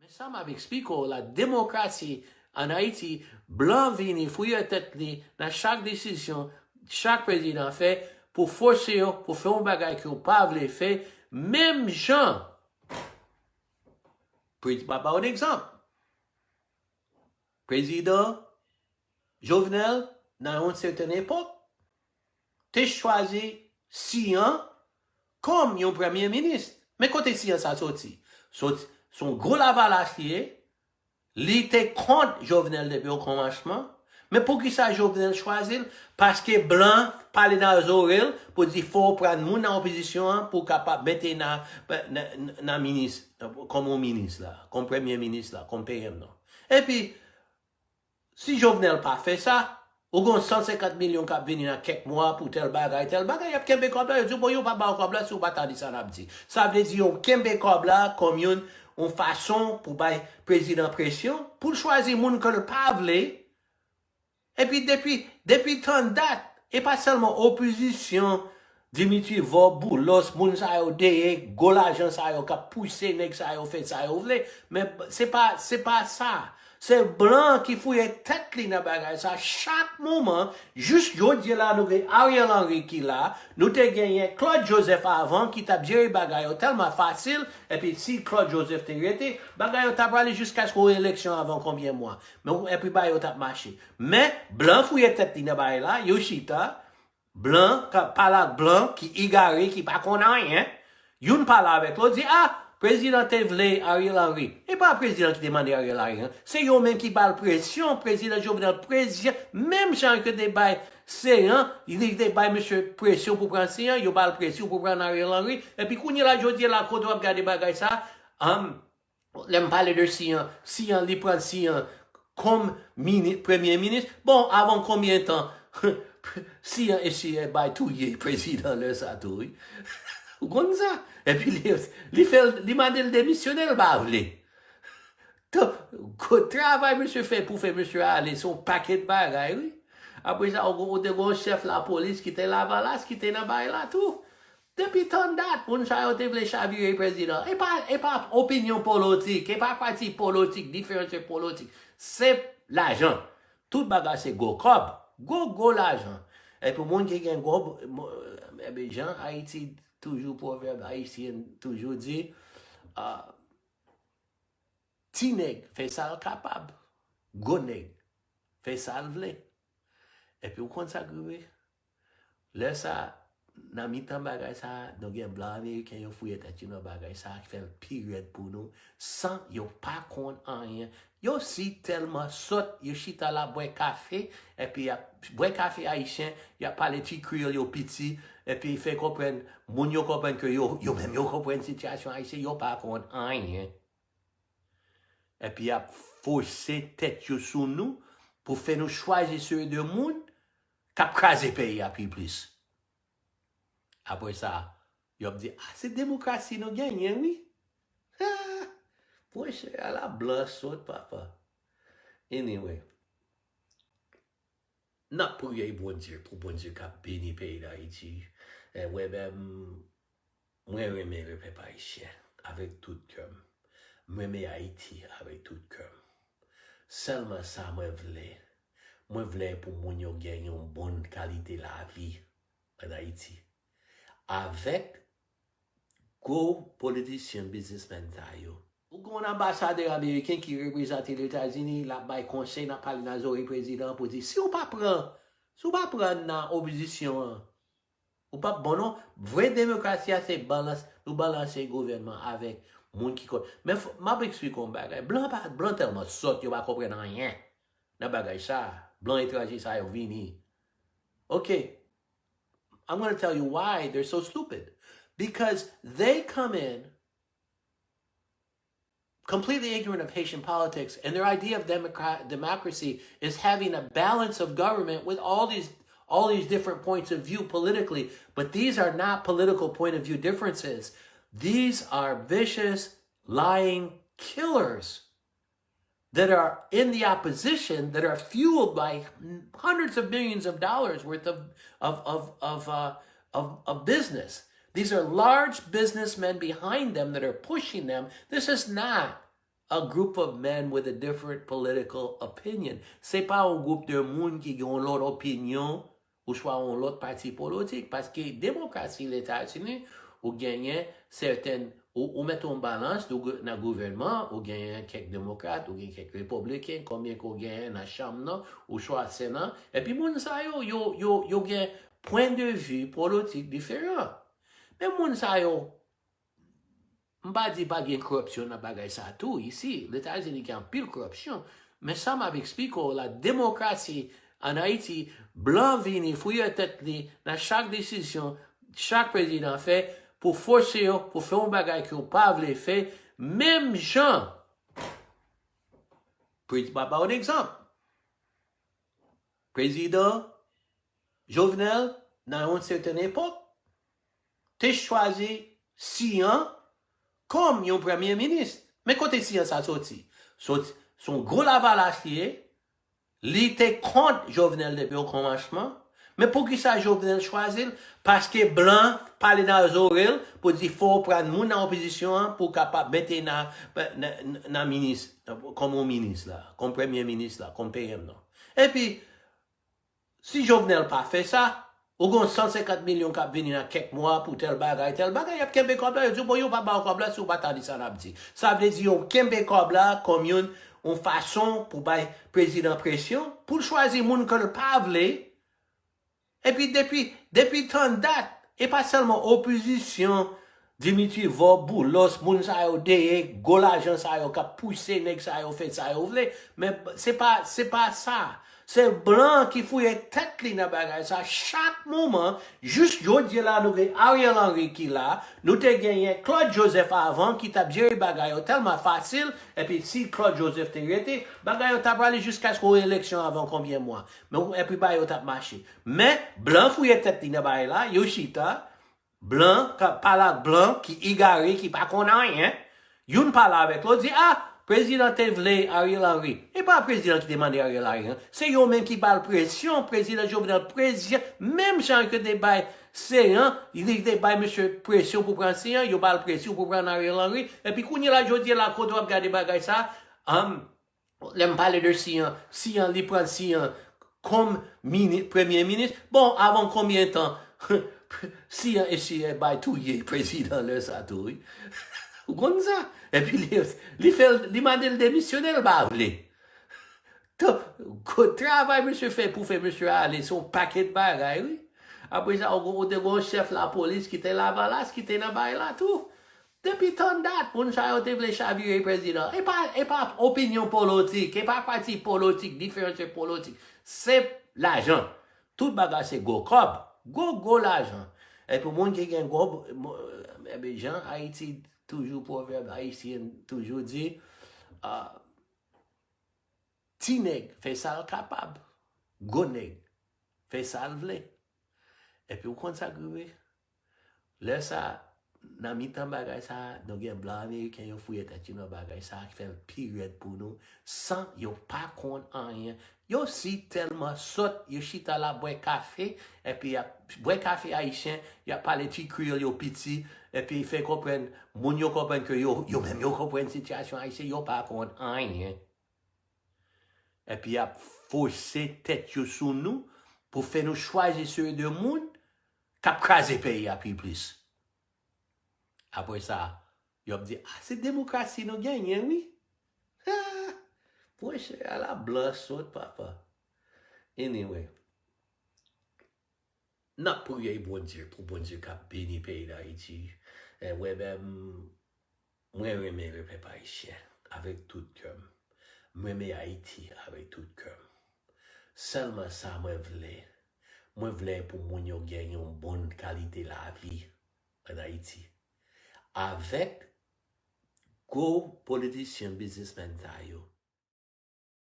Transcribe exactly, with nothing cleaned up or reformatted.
Sa m ap eksplike w la, demokrasi ann Ayiti, blan vini fouye tèt li nan chak desizyon chak prezidan fè pou fòse yo pou fè yon bagay ke yo pa vle fè, menm jan. Pre- M ap ba w yon egzanp. Prezidan Jovenel, nan yon sèten epòk, te chwazi Siyan kòm yon premye minis. Men kote Siyan sa soti? Soti, se yon gwo Lavalas li ye. Li te kont Jovenel depi okòmansman. Men poukisa Jovenel chwazi l? Paske blan pale nan zòrèy l pou di fò w pran moun nan opozisyon an pou w kapab mete nan, nan, nan minis, kòm yon minis la, kòm premye minis la, kòm P M nan. Epi, si Jovenel pa fè sa, ou gon san senkant milyon k ap vini nan kèk mwa pou tèl bagay, tèl bagay, y ap kenbe kòb la, yo di, bon, yo pa ba w kòb la si w pa ta di sa n ap di. Sa vle di, yo kenbe kòb la kòm yon, yon fason pou bay prezidan presyon, pou l chwazi moun ke l pa vle. Epi depi, depi tan dat, e pa sèlman opozisyon, Dimitri Vorbe, Boulos, moun sa yo deye, gwo lajan sa yo k ap pouse nèg sa yo fè sa yo vle. Men se pa, se pa sa. Se blan ki fouye tèt li nan bagay sa. Chak moman, jis jodi la, nou gen Ariel Henry ki la, nou te genyen Claude Joseph avan ki t ap jere bagay yo tèlman fasil, epi si Claude Joseph te rete, bagay yo t ap ale jiskaske yon eleksyon avan konbyen mwa. Men, epi bagay yo t ap mache. Men, blan fouye tèt li nan bagay la, yo chita, blan, k ap pale ak blan, ki egare, ki pa konn anyen. Youn pale avèk lòt, di, a, prezidan te vle Ariel Henry. E pa prezidan ki te mande Ariel Henry, se yo menm ki ba l presyon, prezidan Jovenel, prezidan, menm jan ke te bay Siyan, li te bay misye presyon pou pran Siyan, yo ba l presyon pou pran Ariel Henry. Epi kounye la, jodi a la, kote w ap gade bagay sa, um, lè m pale de Siyan, Siyan, li pran Siyan kòm mini, premye minis. Bon, avan konbyen tan, Siyan eseye bay touye prezidan lè sa tou, wi. Ou konn sa? Epi li, li fè, li mande l demisyone, l pa vle. Donk, gwo travay misye fè pou fè misye ale, se yon pakèt bagay, wi. Apre sa, ou, ou te gon chèf lapolis ki te Lavalas, ki te nan bagay la tou. Depi tan dat, moun sa yo te vle chavire prezidan. E pa, e pa opinyon politik, e pa pati politik, diferans politik. Se lajan. Tout bagay se gwo kòb. Gwo, gwo lajan. Epi moun ki gen gwo, mo- ebe, jan Ayiti toujou, pwovèb ayisyen toujou di, ah, ti nèg fè sa l kapab. Gwo nèg fè sa l vle. Epi ou konn sa k rive? Lè sa, nan mitan bagay sa, nou gen blan ameriken yo fouye tèt yo nan bagay sa, ki fè l pi rèd pou nou, san yo pa konn anyen. Yo si tèlman sòt, yo chita la bwè kafe, epi y ap bwè kafe ayisyen, y ap pale ti kreyòl yo piti, epi fè konprann, moun yo konprann ke yo, yo menm yo konprann sitiyasyon ayisyen, yo pa konn anyen. Epi y ap fòse tèt yo sou nou pou fè nou chwazi seri de moun k ap kraze peyi a pi plis. Apre sa, y ap di, a, se demokrasi nou genyen, wi. Monchè, ala blan sòt, papa. Anyway, n ap priye Bondye pou Bondye ka beni peyi Dayiti. E, mwen menm, mwen renmen lepèp ayisyen avèk tout kè m. Mwen renmen Ayiti avèk tout kè m. Sèlman sa mwen vle, mwen vle pou moun yo gen yon bon kalite lavi ann Ayiti. Avèk gwo politisyen, biznismenn sa yo. Ou gen yon anbasadè ameriken ki reprezante Letazini, l ap bay konsèy, l ap pale nan zòrèy prezidan an pou di, si w pa pran, si w pa pran nan opozisyon an, ou p ap bon non. Vrè demokrasi a se balans, nou balanse gouvènman avèk moun ki konn. Men fò- m ap eksplike w yon bagay. Blan pa, blan tèlman sòt, yo pa konprann anyen nan bagay sa. Blan etranje sa yo vini. Ok. I'm gonna tell you why they're so stupid. Because they come in completely ignorant of Haitian politics, and their idea of democrat- democracy is having a balance of government with all these all these different points of view politically. But these are not political point of view differences. These are vicious, lying killers that are in the opposition that are fueled by hundreds of millions of dollars worth of of of of, uh, of, of business. These are large businessmen behind them that are pushing them. This is not a group of men with a different political opinion. Se pa yon gwoup de moun ki gen yon lòt opinyon oswa yon lòt pati politik. Paske demokrasi Leta Etazini, ou genyen sèten, ou, ou mete yon balans nan gouvènman, ou genyen kèk demokrat, ou genyen kèk repibliken, konbyen ke w genyen nan chanm nan, oswa Sena. Epi moun sa yo, yo, yo, yo gen pwen de vi politik diferan. Men moun sa yo, m pa di pa gen koripsyon nan bagay sa tou isi. Leta Etazini gen anpil koripsyon. Men sa m ap eksplike w la, demokrasi ann Ayiti, blan vini fouye tèt li nan chak desizyon chak prezidan fè pou fòse yo pou fè yon bagay ke yo pa vle fè, menm jan. Pre- m ap ba w yon egzanp. Prezidan Jovenel, nan yon sèten epòk, te chwazi Sian kòm yon premye minis. Men kote Sian sa soti? Soti, se yon gwo Lavalas li ye. Li te kont Jovenel depi okòmansman. Men poukisa Jovenel chwazi l? Paske blan pale nan zòrèy l pou di fò w pran moun nan opozisyon an pou w kapab mete nan, nan, nan minis, kòm yon minis la, kòm premye minis la, kòm P M nan. Epi, si Jovenel pa fè sa, ou gon san senkant milyon k ap vini nan kèk mwa pou tèl bagay, tèl bagay, y ap kenbe kòb la, yo di w, bon, yo pa ba w kòb la si w pa ta di sa n ap di. Sa vle di yo kenbe kòb la kòm yon, yon fason pou bay prezidan presyon, pou l chwazi moun ke l pa vle. Epi depi, depi tan dat, e pa sèlman opozisyon, Dimitri Vorbe, Boulos, moun sa yo deye, gwo lajan sa yo k ap pouse nèg sa yo fè sa yo vle. Men se pa, se pa sa. Se blan ki fouye tèt li nan bagay sa chak moman. Jis jodi a la, nou gen Ariel Henry ki la. Nou te genyen Claude Joseph avan ki t ap jere bagay yo tèlman fasil. Epi si Claude Joseph te rete, bagay yo t ap prale jiskaske yon eleksyon avan konbyen mwa. Men epi bagay yo t ap mache. Men blan fouye tèt li nan bagay la, yo chita. Blan k ap pale ak blan ki egare, ki pa konn anyen. Youn pale avèk lòt, di, ah, prezidan te vle Ariel Henry. E pa prezidan ki te mande Ariel Henry, non. Se yo menm ki ba l presyon, prezidan Jovenel, prezidan, menm jan ke te bay Seyan, li te bay mesye presyon pou pran Seyan, yo ba l presyon pou pran Ariel Henry. Epi kounye la, jodi a la, kote w ap gade bagay sa, um, lè m pale de Sian, Sian, li pran Sian kòm mini, premye minis. Bon, avan konbyen tan Sian e Sian bay touye prezidan lè sa tou, wi. Ou konn sa? Epi li, li fè, li mande l demisyone, l pa vle. Travay misye fè pou fè misye ale, se yon pakèt bagay, wi. Apre sa, ou, ou te gon chèf lapolis ki te Lavalas, ki te nan bagay la tou. Depi tan dat, moun sa yo te vle chavire prezidan. E pa, e pa opinyon politik, e pa pati politik, diferans politik. Se lajan. Tout bagay se gwo kòb, gwo, gwo lajan. Epi moun ki gen gwo, mo- enben, jan Ayiti toujou, pwovèb ayisyen toujou di, ah, ti nèg fè sa l kapab, gwo nèg fè sa l vle. Epi ou konn sa k rive? Lè sa, nan mitan bagay sa, nou gen blan ameriken yo fouye tèt yo nan bagay sa, ki fè l pi rèd pou nou, san yo pa konn anyen. Yo si tèlman sòt, yo chita la bwè kafe, epi y ap bwè kafe ayisyen, y ap pale ti kreyòl yo piti, epi fè konprann, moun yo konprann ke yo, yo menm yo konprann sitiyasyon ayisyen, yo pa konn anyen. Epi y ap fòse tèt yo sou nou pou fè nou chwazi seri de moun k ap kraze peyi a pi plis. Apre sa, y ap di, ah, se demokrasi nou genyen, wi. Ah, monchè, ala blan sòt, papa. Anyway, n ap priye Bondye pou Bondye k ap beni peyi Dayiti. E wè, men, mwen renmen lepèp ayisyen avèk tout kè m. Mwen renmen Ayiti avèk tout kè m. Sèlman sa mwen vle, mwen vle pou moun yo gen yon bon kalite lavi ann Ayiti. Avèk gwo politisyen, biznismenn sa yo,